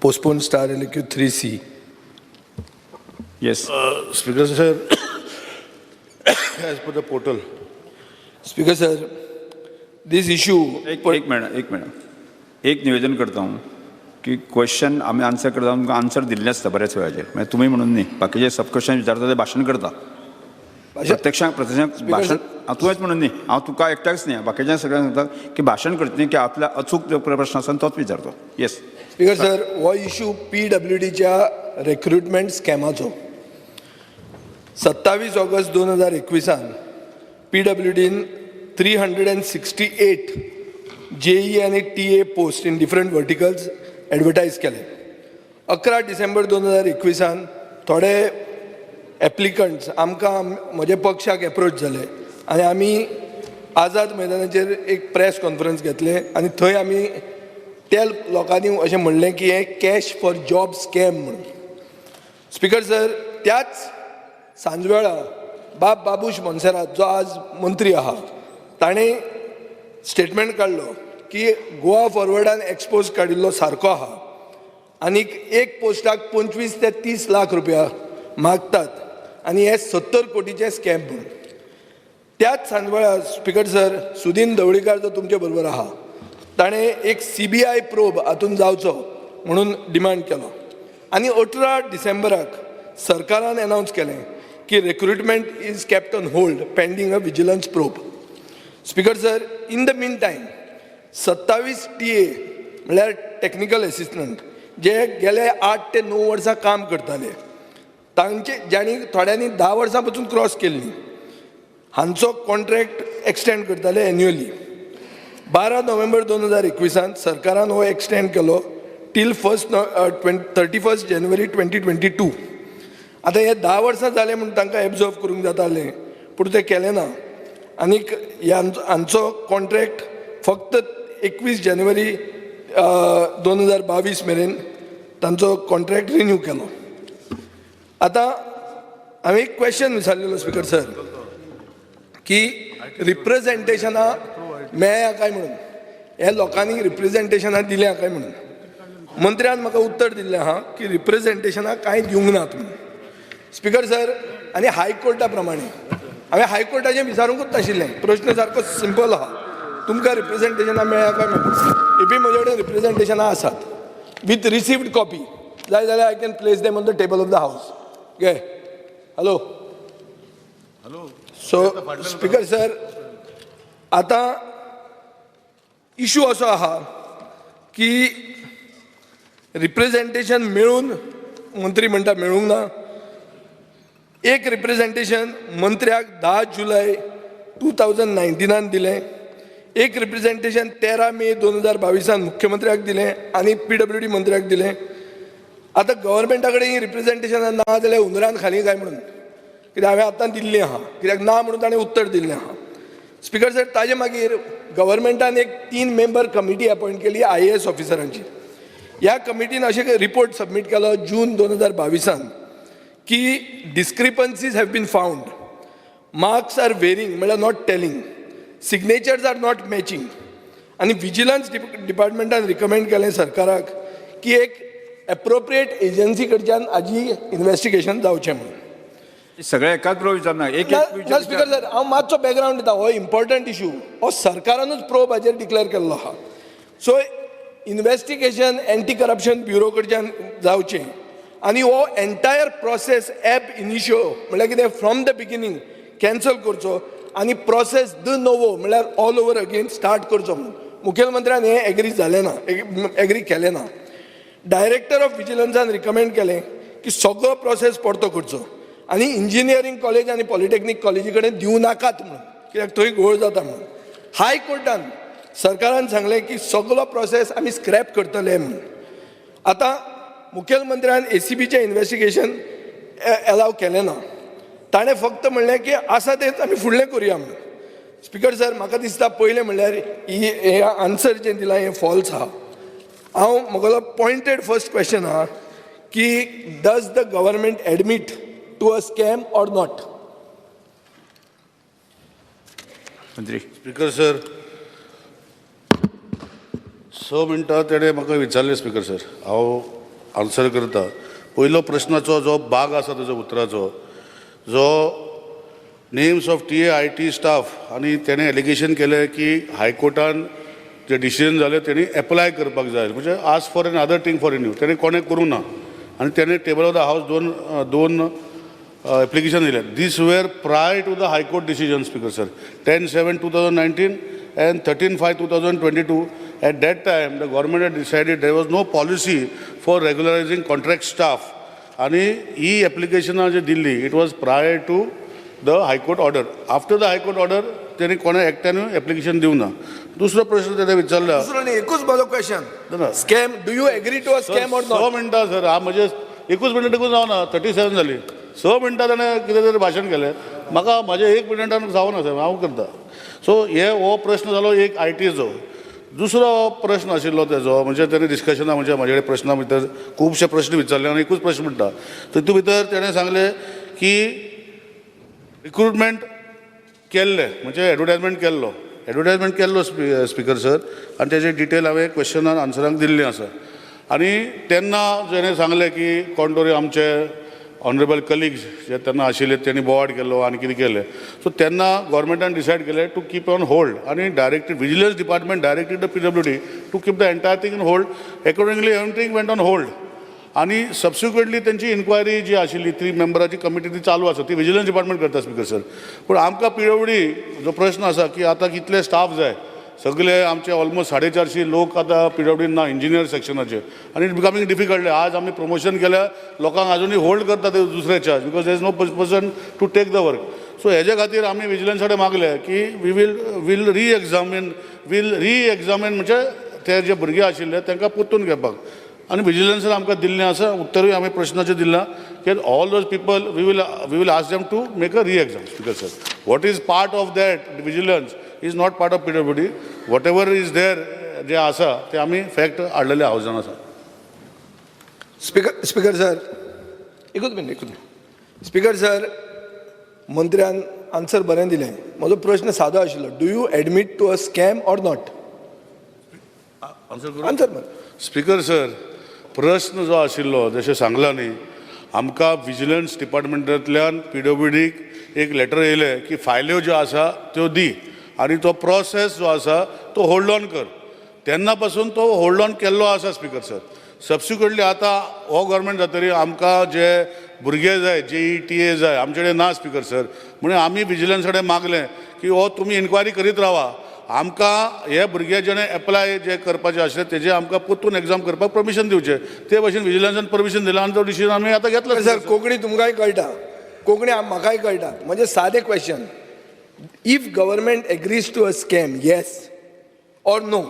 Postpone star LAQ 3C. Yes. Speaker sir, as per the portal. Speaker sir, this issue. एक एक minute, एक minute. एक निवेदन करता हांव की क्वेश्चन आमी आन्सर करता, तुमकां आन्सर दिल्लें आसता बऱ्याच वेळाचेर. मागीर तुमी म्हणून न्ही, बाकीचे सब क्वेश्चन विचारता ते भाशण करता. प्रत्यक्षात प्रत्यक्षात भाशण हांव तुवेंच म्हणून न्ही, हांव तुका एकट्याच न्ही, बाकीच्या सगळ्यांक सांगता की भाशण करता न्ही की आपल्या अचूक जो प्रश्न आसा तोच विचारतो. येस. स्पीकर सर, हो इशू पीडब्ल्यूडीच्या रिक्रुटमेंट स्कॅमाचो. 27 ऑगस्ट 2021 पीडब्ल्यूडीन 368 जेई आनी TA post in different verticals advertise केले. 11 डिसेंबर 2021 थोडे एप्लिकंट्स आमकां, म्हज्या पक्षाक एप्रोच जाले आनी आमी आझाद मैदानाचेर एक प्रेस कॉन्फरन्स घेतले आनी थंय आमी त्या लोकांनी अशें म्हणलें की हें कॅश फॉर जॉब स्कॅम म्हणून. स्पीकर सर, त्याच सांजवेळा बाब बाबूश मोन्सेरात, जो आज मंत्री आहा, ताणें स्टेटमेंट काडलो की गोवा फॉरवर्डान एक्सपोज काडिल्लो सारको आहा आनीक एक पोस्टाक 25 ते 30 लाख रुपया मागतात आनी हे 70 कोटीचे स्कॅम म्हणून. त्याच सांजवेळा, स्पीकर सर, सुदीन ढवळीकार जो तुमचे बरोबर आहा, ताणें एक सीबीआय प्रोब हातून जावचो म्हणून डिमांड केलो आनी 18 डिसेंबराक सरकारान एनावन्स केलें की recruitment is kept on hold pending a vigilance probe. Speaker sir, in the mean time 27 TA म्हणल्यार टॅक्निकल एसिस्टंट जे गेले 8 ते 9 वर्सां काम करताले, तांचे जांणी थोड्यांनी 10 वर्सां पसून क्रॉस केल्ली, हांचो कॉन्ट्रॅक्ट एक्सटेंड करताले एन्युअली. 12 नोव्हेंबर 2021 सरकारान हो एक्सटेंड केलो till first 31st January 2022. आतां हे 10 वर्सां जालें म्हूण तांकां एब्जॉर्ब करूंक जातालें, पूण तें केलें ना आनीक हांचो कॉन्ट्रॅक्ट फक्त 21 जानेवारी 2022 मेरेन तांचो कॉन्ट्रॅक्ट रिन्यू केलो. आतां हांवें एक क्वेश्चन विचारलेलो, स्पीकर सर, की रिप्रेझेंटेशनां मेळ्ळ्या काय म्हणून, हे लोकांनी रिप्रेझेंटेशनां दिल्या काय म्हणून. मंत्र्यान म्हाका उत्तर दिल्लें आहा की रिप्रेझेंटेशनां कांय दिवंक नात म्हणून. स्पीकर सर, आनी हायकोर्टा प्रमाणे हांवें हायकोर्टाचें विचारूंकूच नाशिल्लें. प्रश्न सारको सिंपल आहा, तुमकां रिप्रेझेंटेशनां मेळ्ळ्या काय म्हणून. इपी म्हजे कडेन रिप्रेझेंटेशनां आसात विथ रिसिव्ड कॉपी. जाय जाल्यार I can place them on the table of the house. घे. हॅलो. सो स्पीकर सर, आतां इशू असो आहा की रिप्रेझेंटेशन मेळून मंत्री म्हणटा मेळूंक ना. एक रिप्रेझेंटेशन मंत्र्याक 10 जुलय 2019 दिलें, एक रिप्रेझेंटेशन 13 मे 2022 मुख्यमंत्र्याक दिलें आनी पीडब्ल्यूडी मंत्र्याक दिलें. आतां गव्हर्मेंटा कडेन ही रिप्रेझेंटेशनां ना जाल्यार हुंदरान खाली काय म्हणून, कित्याक हांवें आतां दिल्लीं आहा, कित्याक ना म्हणून ताणें उत्तर दिल्लें आहा. स्पीकर सर, ताजे मागीर गव्हर्मेंटान एक तीन मेंबर कमिटी अपॉयंट केली आयएएस ऑफिसरांची. ह्या कमिटीन अशें रिपोर्ट सबमीट केलो जून 2022 की discrepancies have been found, marks are varying म्हळ्यार not tallying, signatures are not matching आनी विजिलन्स डिपार्टमेंटान रिकमेंड केलें सरकाराक की एक एप्रोप्रिएट एजन्सी कडच्यान हाजी इन्वेस्टिगेशन जावचें म्हणून. सगळे एकाच बरोबर विचारना, एक ना. एक. ना, स्पीकर सर, हांव मातसो बॅकग्रावंड दिता. हो इम्पॉर्टंट इशू, हो सरकारानूच प्रोब हाजेर डिक्लेअर केल्लो आहा. So investigation anti corruption bureau कडच्यान जावचें आनी हो एंटायर प्रोसेस एब इनिशियो, म्हणल्यार कितें, फ्रॉम the beginning cancel करचो आनी प्रोसेस the नोवो, म्हणल्यार ऑल ओवर अगेन स्टार्ट करचो म्हणून. मुखेलमंत्र्यान हें एग्री जालें ना, एग्री केलें ना. डायरेक्टर ऑफ विजिलन्सान रिकमेंड केलें की सगळो प्रोसेस परतो करचो आनी इंजिनियरींग कॉलेज आनी पॉलिटेक्नीक कॉलेजी कडेन दिवं नाकात म्हणून, कित्याक थंय घोळ जाता म्हणून. हायकोर्टान सरकारान सांगलें की सगळो प्रोसेस आमी स्क्रॅप करतले म्हणून. आतां मुखेलमंत्र्यान एसीबीचें इन्वेस्टिगेशन एलाव केलें ना. ताणें फक्त म्हणलें की आसा तेंच आमी फुडलें करुया म्हणून. स्पीकर सर, म्हाका दिसता पयलें म्हणल्यार ही हे आन्सर जें दिलां हें फॉल्स आहा. हांव म्हगेलो पॉयंटेड फर्स्ट क्वेश्चन आहा की does the government admit to a scam or not? मंत्री. स्पीकर सर, 6 मिनटां तेणें म्हाका विचारलें. स्पीकर सर, हांव आन्सर करता. पयलो प्रश्नाचो जो भाग आसा ताजो उतराचो जो names of TA IT staff आनी तेणें एलिगेशन केलें की हायकोर्टान जे डिसिजन जालें तेणी एप्लाय करपाक जाय, म्हणजे ask for another thing for renew, तेणें कोणें करूं ना आनी तेणें टेबल ऑफ the house दोन दोन एप्लिकेशन दिलें. These were prior to the High Court decision, Speaker sir, 10/7/2019 and 13/5/2022. At that time the government had decided there was no policy for regularizing contract staff आनी ही एप्लिकेशनां जी दिल्ली it was prior to the High Court order. After the High Court order तेणी कोणें एकट्यानूय application दिवंक ना. दुसरो प्रश्न तेणें विचारला. दुसरो न्ही, एकूच म्हजो क्वेश्चन. ना. Scam, do you agree to a scam or स not? मिनटां सर, हा म्हजे एकूच मिनट देखून जावना, 37 जाली. 6 मिनटां ताणें कितें तरी भाशण केलें म्हाका, म्हजें एक मिनटान जावना साहेब, हांव करता. सो हे हो प्रश्न जालो एक आयटीचो. दुसरो प्रश्न आशिल्लो तेजो म्हणजे तेणें डिस्कशना म्हणजे म्हाजे कडेन प्रश्ना भितर खुबशे प्रश्न विचारले आनी एकूच प्रश्न म्हणटा तितू भितर तेणें सांगलें की रिक्रुटमेंट केल्लें, म्हणजे एडवर्टायजमेंट केल्लो, एडवर्टायजमेंट केल्लो स्पिकर सर, आनी तेजे डिटेल हांवें क्वेश्चनान आन्सराक दिल्लें आसा. आनी तेन्ना जेणें सांगलें की कोण तरी आमचे ऑनरेबल कलिग्स जे तेन्ना आशिल्ले तेणी बोवाळ केलो आनी कितें केलें, सो तेन्ना गोवोरमेंटान डिसायड केलें टू कीप ऑन होल्ड आनी directed Vigilance Department directed the PWD to keep the entire thing in hold. Accordingly everything went on hold आनी सबसिक्वंटली तेंची इन्क्वायरी जी आशिल्ली थ्री मेंबराची कमिटी ती चालू आसा, ती विजिलन्स डिपार्टमेंट करता स्पिकर सर. पूण आमकां पीडब्ल्यूडी जो प्रश्न आसा की आतां कितले स्टाफ जाय, सगळे आमचे ऑलमोस्ट 450 लोक आतां पीडब्ल्यूडीन ना इंजिनियर सेक्शनाचे आनी it becoming difficult. आज आमी प्रमोशन केल्या लोकांक आजुनूय होल्ड करता ते दुसरे charge because there is no person to take the work. So हेजे खातीर आमी विजिलन्सा कडेन मागलें की we will re-examine, will re-examine म्हणजे ते जे भुरगे आशिल्ले तांकां परतून घेवपाक. आनी विजिलन्सान आमकां दिल्लें आसा उत्तरूय आमी प्रश्नाचेर दिलां की all those people we will ask them to make a re-exam. Speaker sir, what is part of that vigilance is not part of PWD. Whatever is there जे आसा ते आमी फॅक्ट हाडलेले हावजान आसा. स्पिकर स्पिकर सर, एकूच minute, एकूच minute. Speaker sir, मंत्र्यान answer बरें दिलें. म्हजो प्रश्न सादो आशिल्लो, do you admit to a scam or not? Answer करूं? आन्सर मरे. स्पिकर सर, प्रश्न जो आशिल्लो जशें सांगलां न्ही, आमकां विजिलन्स डिपार्टमेंटांतल्यान पीडब्ल्यूडीक एक लेटर येयलें की फायल्यो ज्यो आसा त्यो दी आनी तो प्रोसेस जो आसा तो होल्ड ऑन कर. तेन्ना पासून तो होल्ड ऑन केल्लो आसा स्पिकर सर. सबसिक्वंटली आतां हो गव्हर्मेंट जातरी आमकां जे भुरगे जाय, जेई टीए जाय, आमचे कडेन ना स्पिकर सर. म्हणून आमी विजिलन्स कडेन मागलें की हो तुमी इन्क्वायरी करीत रावा, आमकां हे भुरगे जेणे एप्लाय जे करपाचे आसले तेजे आमकां परतून एग्जाम करपाक परमिशन दिवचें. ते भशेन विजिलन्सान परमिशन दिलां आनी तो डिसिजन आमी आतां घेतला. सर, कोंकणी तुमकांय कळटा, कोंकणी म्हाकाय कळटा. म्हणजे सादें question, if government agrees to a scam, yes or no?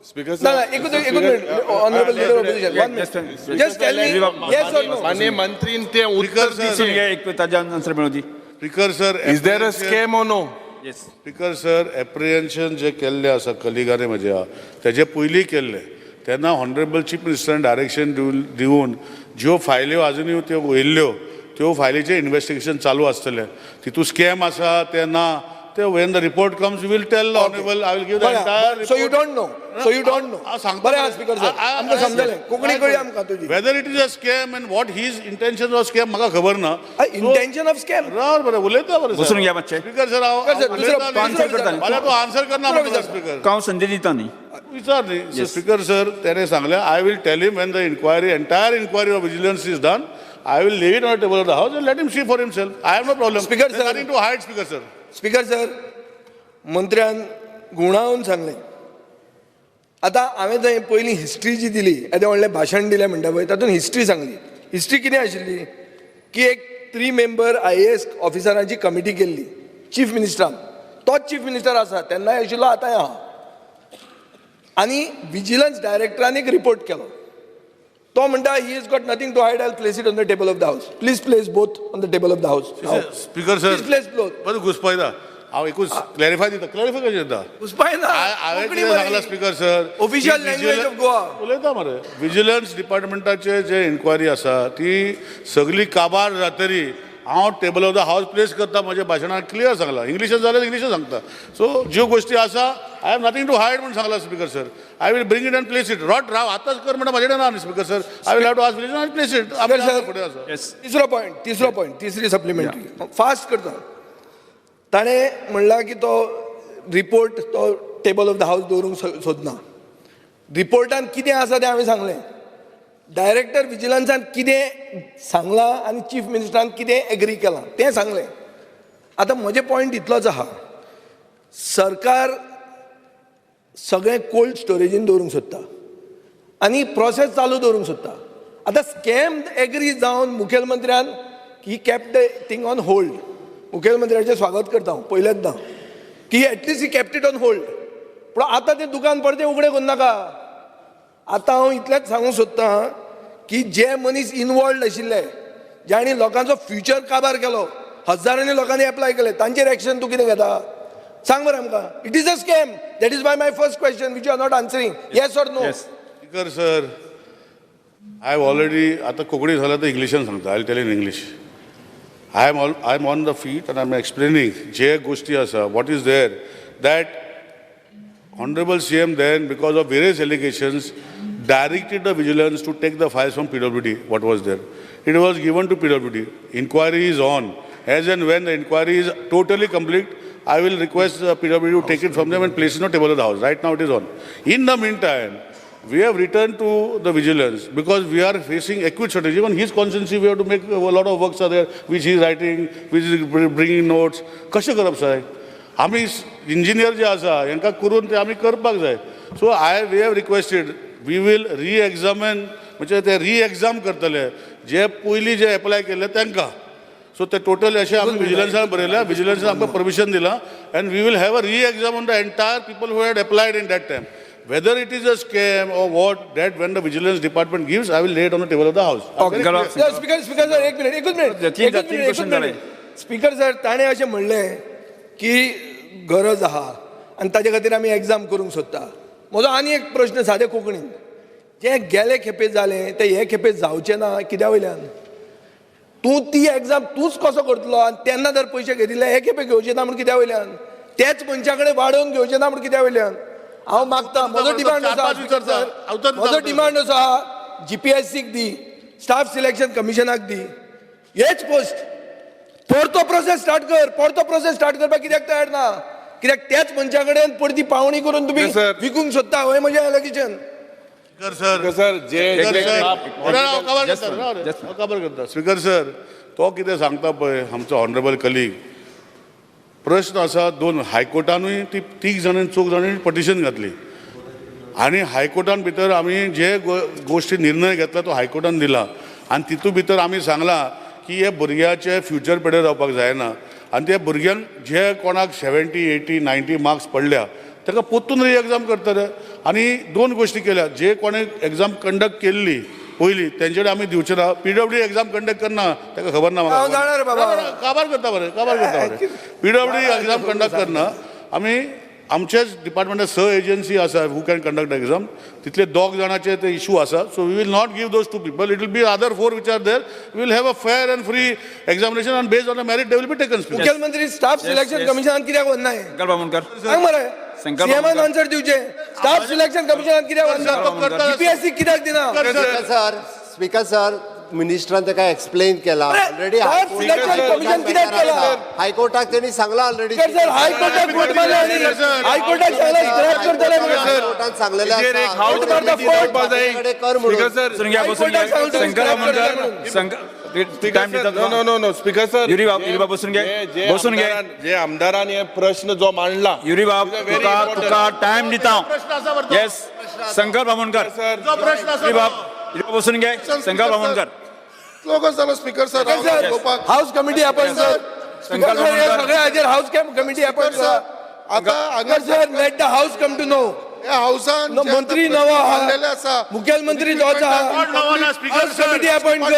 Speaker ना ना, एकूच एकूच minute, honourable Leader of Opposition, one minute, just tell me yes or no. माननीय मंत्रीन ते उत्तर Speaker, sir. दिचें. एक ताजे आन्सर मेळूं दी. Speaker sir, Is there a scam or no? Yes. Speaker sir, apprehension जे केल्लें आसा कलिगांनी म्हज्या तेजे पयलीं केल्लें तेन्ना ऑनरेबल चीफ मिनिस्टरान डायरेक्शन दिवन ज्यो फायल्यो आजुनूय त्यो वयल्ल्यो त्यो फायलीचें इन्वेस्टिगेशन चालू आसतलें. तितूंत स्कॅम आसा तें ना ते when the report comes will tell honourable, I will give the entire. So you don't know, so you don't know. बरें आहा स्पिकर सर, आमकां समजलें, कोंकणी कळ्ळी आमकां तुजी. Whether it is a scam and what his intention of scam म्हाका खबर ना. Intention of scam. राव बरें उलयता बरें. बसून घ्या मातशें. स्पीकर सर, हांव सर, दुसरो आन्सर करता न्ही. मला तो आन्सर करना दुसरो विचार. स्पीकर. हांव संदी दिता न्ही. विचार न्ही स्पीकर सर, तेणें सांगलें I will tell him when the inquiry, entire inquiry of Vigilance is done, I will leave it on table of the house and let him see for himself. I have no problem. Speaker, sir. Nothing to hide, Speaker sir. Speaker sir, मंत्र्यान घुंवडावन सांगलें. आतां हांवें थंय पयलीं history जी दिली, येदें व्हडलें भाशण दिलें म्हणटा पळय, तातूंत हिस्ट्री सांगली. हिस्ट्री कितें आशिल्ली की एक थ्री मेंबर आयएएस ऑफिसरांची कमिटी केल्ली चीफ मिनिस्टरान. तोच चीफ मिनिस्टर आसा, तेन्नाय आशिल्लो, आतांय आहा. आनी विजिलन्स डायरेक्टरान एक रिपोर्ट केलो. तो म्हणटा he is got nothing to hide. I place it on the table of the house. Please place both on the table of the house. Speaker sir, please place both. बरें घुसपयता हांव, एकूच clarify दिता. Clarify कशें दिता? घुसपायना. हांवें कितें सांगलां speaker sir? Official language of Goa. उलयता मरे. विजिलन्स डिपार्टमेंटाचे जे इन्क्वायरी आसा ती सगळी काबार जातरी हांव table of the house place करता म्हज्या भाशणान क्लियर सांगला. इंग्लिशान जाल्यार इंग्लिशान सांगता. सो ज्यो गोश्टी आसा I have nothing to hide म्हूण सांगला speaker sir. I will bring it and place it. Rot राव आतांच कर म्हणटा म्हजे कडेन ना speaker sir. I will have to ask and place it. फुडें आसा. तिसरो पॉयंट तिसरी सप्लिमेंटरी फास्ट करता. ताणें म्हणलां की तो रिपोर्ट तो टेबल ऑफ the house दवरूंक सोदना. रिपोर्टान कितें आसा तें हांवें सांगलें. डायरेक्टर विजिलन्सान कितें सांगलां आनी चीफ मिनिस्टरान कितें एग्री केलां तें सांगलें. आतां म्हजें पॉयंट इतलोच आहा, सरकार सगळें कोल्ड स्टोरेजीन दवरूंक सोदता आनी प्रोसेस चालू दवरूंक सोदता. आतां स्कॅम एग्री जावन मुखेलमंत्र्यान he kept the thing on hold. मुखेलमंत्र्याचें स्वागत करता हांव पयलेंच की at least he kept it on hold. पूण आतां तें दुकान परतें उगडें करूं नाका. आतां हांव इतलेंच सांगूंक सोदतां की जे मनीस इनवॉल्ड आशिल्ले, जांणी लोकांचो फ्युचर काबार केलो, हजारांनी लोकांनी एप्लाय केले, तांचेर एक्शन तूं कितें घेता सांग बरें आमकां. It is a scam. That is why my first question which you are not answering, yes or no. Speaker sir, I have already आतां कोंकणी जाल्यार तर इंग्लिशान सांगता. I tell in English. I am on the feet and I am explaining जे गोश्टी आसा, what is there, that honourable CM then, because of various allegations, directed the vigilance to take the files from PWD. What was there, it was given to PWD. Inquiry is on. As and when the inquiry is totally complete, I will request the PWD to take it from them and place it on the table of the house. Right now it is on. In the meantime, we have returned to the vigilance because we are facing acute shortage. Even his constituency, we have to make a lot of works are there, which he is writing, which is bringing notes. कशें करप साहेब? आमी engineer जे आसा हेंकां करून ते आमी करपाक जाय. So I we have requested, we will re-examine, म्हणजे ते री-एग्जाम करतले जे पयलीं जे एप्लाय केल्ले तांकां. सो ते टोटल अशें आमी विजिलन्सान बरयल्या, विजिलन्सान आमकां परमिशन दिलां and we will have a re-exam on the entire people who had applied in that time. Whether it is a scam or what, that when the vigilance department gives, I will lay it on the table of the house. Speaker sir, एक minute, एकूच minute. Speaker sir, ताणें अशें म्हणलें की गरज आहा आनी ताजे खातीर आमी एग्जाम करूंक सोदता. म्हजो आनी एक प्रश्न सादे कोंकणीन, जें गेले खेपे जालें तें हे खेपे जावचें ना कित्या वयल्यान? तूं ती एग्जाम तूंच कसो करतलो आनी तेन्ना जर पयशे घेतिल्ले हे खेपे घेवचे ना म्हूण कित्या वयल्यान? तेच मनशा कडेन वाडोवन घेवचे ना म्हूण कित्या वयल्यान? हांव मागता, म्हजो डिमांड आसा, म्हजो डिमांड असो आहा, जीपीएससीक दी, स्टाफ सिलेक्शन कमिशनाक दी, हेच पोस्ट परतो प्रोसेस स्टार्ट कर. परतो प्रोसेस स्टार्ट करपाक कित्याक तयार ना? कित्याक त्याच मनशा कडेन परती पावणी करून तुमी विकूंक सोदता? हें म्हजें allegation. Speaker sir, speaker sir, तो कितें सांगता पळय आमचो ऑनरेबल कलीग, प्रश्न आसा दोन हायकोर्टानूय ती तीग जाणांनी चौग जाणांनी पटिशन घातली आनी हायकोर्टान भितर आमी जे गोश्टी निर्णय घेतला तो हायकोर्टान दिला आनी तितूंत भितर आमी सांगलां की हे भुरग्याचे फ्युचर पेडे जावपाक जायना आनी त्या भुरग्यांक जे कोणाक 70, 80, 90 मार्क्स पडल्या ताका परतून री एग्जाम करतले. आनी दोन गोश्टी केल्या, जे कोणें एग्जाम कंडक्ट केल्ली पयली तेंचे कडेन आमी दिवचे ना. पीडब्ल्यू एग्जाम कंडक्ट करना ताका खबर ना, काबार करता बरें, काबार करता बरें. पीडब्ल्यू एग्जाम कंडक्ट करना, आमी आमच्याच डिपार्टमेंटात 6 एजन्सी आसा who can conduct exam, तितले 2 जाणाचे ते इशू आसा. So we will not give those 2 people, it will be other 4 which are there. We will have a fair and free examination and based on the merit they will be taken. मुख्यमंत्री staff selection कमिशनान कित्याक वचना? सांग मरे, सीएमान answer दिवचे. Staff selection कमिशनान कित्याक वचना? GPSC कित्याक दिना? सर, स्पीकर सर, मिनिस्टरान ताका एक्सप्लेन केला ऑलरेडी. कमिशन कित्याक केला? हायकोर्टाक तेणी सांगला ऑलरेडी. हायकोर्टाक कोर्ट मारले, हायकोर्टाक सांगला स्क्रॅप करतले. हायकोर्टान सांगलेलें no no no speaker sir, Yuri बाब बसून घे, बसून घे. जे आमदारान हे प्रश्न जो मांडला, युरी बाब तुका तुका टायम दिता. येस, शंकर बामणकर सर, युरी बाब बसून घे. शंकर बामणकर लोकच जालो. स्पीकर सर, हाऊस कमिटी आपण सर, सगळे हाजेर हाऊस कमिटी आपण सर. आता sir, let the house come to know. हाऊसान मंत्री नवो आहा, मुख्यमंत्री तोच आहा, हाऊस कमिटी अपॉइंट कर.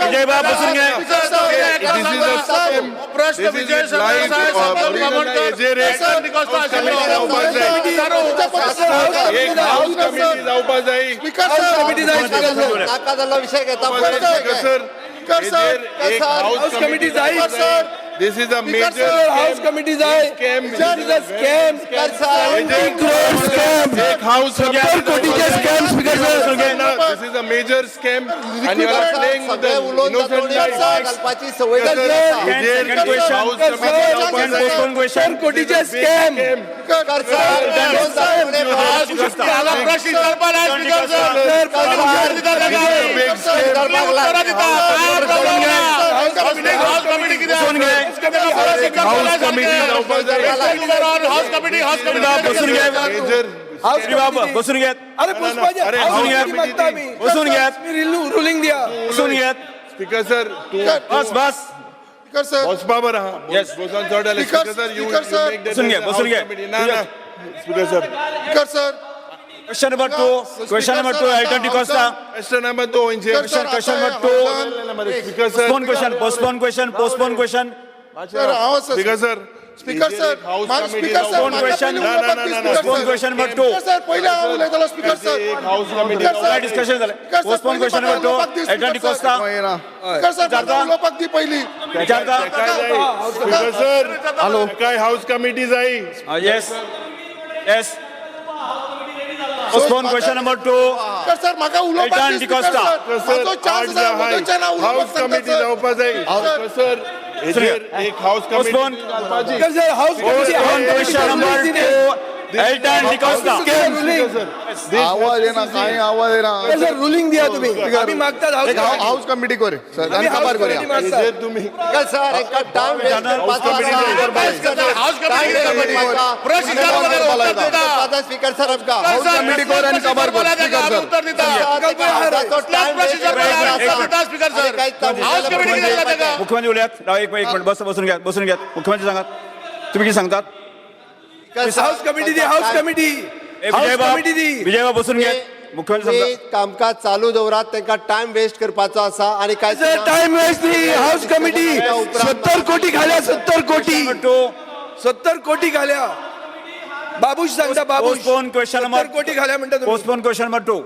विजय बाब बसून घे. जावपा जाय. नाका जाल्लो विशय घेता. स्पीकर सर, Speaker sir, हेजेर एक House committee जाय. Sir. This is a Speaker major sir, house committee जाय. Scam. This is a scam. Speaker sir. Crore scam. एक house 70 कोटीचे scam speaker sir. This is a major scam and you are playing with सगळे उलोवन innocent जातोडी घालपाची संवय जाल्ली आसा. हेजेर Second question. House committee जावपाक जाय. Postpone question. 70 कोटीचे स्कॅम. स्पीकर सर, उलोवन जातोडी प्रश्न विचारपाक लाय स्पीकर सर. हाऊस कमिटी कितें हाऊस कमिटी जावपाक जाय. हाऊस कमिटी, हाऊस कमिटी बसून घे. मेजर हाऊस श्रीबाब बसून घेत. अरे पुष्पाजी, अरे, हाऊस हाऊस कमिटी कमिटी मागता आम्ही. बसून घेत. मी रुलिंग दिया. बसून घेत. स्पीकर सर, तूं बस बस. स्पीकर सर, बसपा बरं हा. Yes. बसून चड जालें. Speaker, speaker sir, you speaker sir. बसून घे, बसून घे. ना ना speaker sir. Speaker sir, question number 2. Question number 2, Elton D'Costa. Question number 2 speaker sir, Question number 2. Speaker sir. Postpone question, postpone question, postpone question. Sir, हांव आसा speaker sir, speaker sir, म्हाका speaker sir, Postpone म्हाका question. पयलीं उलोवपाक दी, ना, ना, ना, speaker postpone sir. Question number 2. Speaker sir, पयलीं हांव उलयतलो स्पीकर सर. एक house committee speaker sir, discussion झालं. स्पीकर सर, पोस्टपोन पयलीं क्वेश्चन म्हाका नंबर 2, उलोवपाक दी, Alton speaker sir. D'Costa. Speaker sir, म्हाका उलोवपाक दी पयलीं. विचारता. स्पीकर सर, काय हाऊस कमिटी जाय. Yes yes, postpone question number 2. Speaker sir, म्हाका उलोवपाक एल्टन दी, स्पीकर डिकोस्टा. सर. म्हाजो चान्स आसा, म्हजो ना उलोवपाक हाऊस सांगता कमिटी सर. जावपा जाय. स्पीकर सर, हेजेर एक हाऊस कमिटी Postpone. घालपाची. Speaker sir, house committee. Postpone question number 2, Elton D'Costa. आवाज येना, काय आवाज येना. सर, रुलिंग दिया तुम्ही. आम्ही मागतात हाऊस कमिटी. हाऊस कमिटी कर सर, आम्ही आणि हाऊस काबार कमिटी करूया. मागतात. हेजेर तुम्ही स्पीकर सर, एका टायम वेस्ट करपाचो आसा. हाऊस कमिटी प्रश्न विचारपाक उत्तर दिता. स्पीकर सर, आमकां हाऊस कमिटी कर आणि काबार कर स्पीकर सर. उत्तर दिता. प्रश्न विचारपाक उत्तर दिता स्पीकर सर. हाऊस कमिटी कितें जाता ताका? मुख्यमंत्री उलयात. राव, एक एक मिनिट, बस, बसून घ्या, बसून घ्यात. मुख्यमंत्री सांगात, तुम्ही किती सांगतात? हाऊस कमिटी दी, हाऊस कमिटी. ए, हाऊस विजय बाब, कमिटी दी. विजय बाब, बसून घ्यात. मुख्यमंत्री सांगता. कामकाज चालू दवरात, तांकां टायम वेस्ट करपाचो आसा आणि काय सर, टाइम वेस्ट न्ही. हाऊस कमिटी 70 कोटी घाल्या, 70 कोटी. नंबर 2. 70 कोटी घाल्या. बाबूश सांगता, बाबूश. पोस्टपोन क्वेश्चन नंबर 70 कोटी घाल्या म्हणटा तुम्ही. Postpone question number 2.